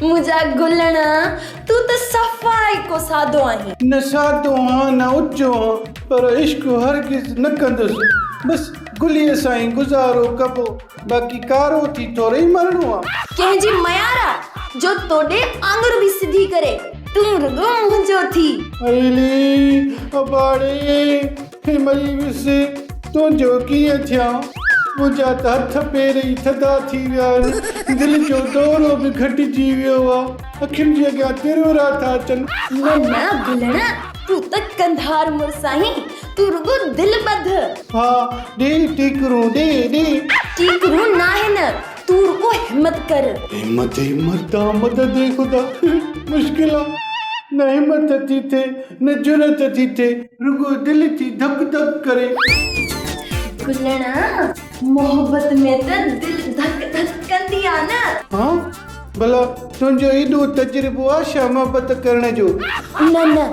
منهنجا گلڻ، تون ته صفا ئي ڪو سادو آهين. نه سادو هان نه اچو هان، پر عشق هرگز نه ڪندس. بس گليء سان ئي گذارو ڪبو، باقي ڪارو ٿي ٿورئي مرڻو آ. ڪنهن جي ميار آ، جو توڏي آڱر به سڌي ڪري، تون رڳو منهنجو ٿي. علي، اباڙي، هي مري ويس، تنهنجو ڪيئن ٿيان؟ منهنجا ته هٿ پير ئي ٿڌا ٿي ويا آهن، دل جو دورو به گهٽجي ويو آ، اکين جي اڳيان ترورا ٿا اچن. نه نه گلڻ، تون ته ڪنڌار مڙس آهين، تون رڳو دل ٻڌ. ها، ڏي ٽيڪرون، ڏي، ڏي. ٽيڪرون ناهن، تون رڳو همت ڪر. همت ئي مردا مدد اي خدا، مشڪل آ، نه همت ٿي ٿئي، نه جرئت ٿي ٿئي، رڳو دل ٿي ڌڪ ڌڪ ڪري. گلڻ، محبت ۾ ته دل ڌڪ ڌڪ ڪندي آ نه. ها، ڀلا تنهنجو ايڏو تجربو آ ڇا محبت ڪرڻ جو؟ نه نه.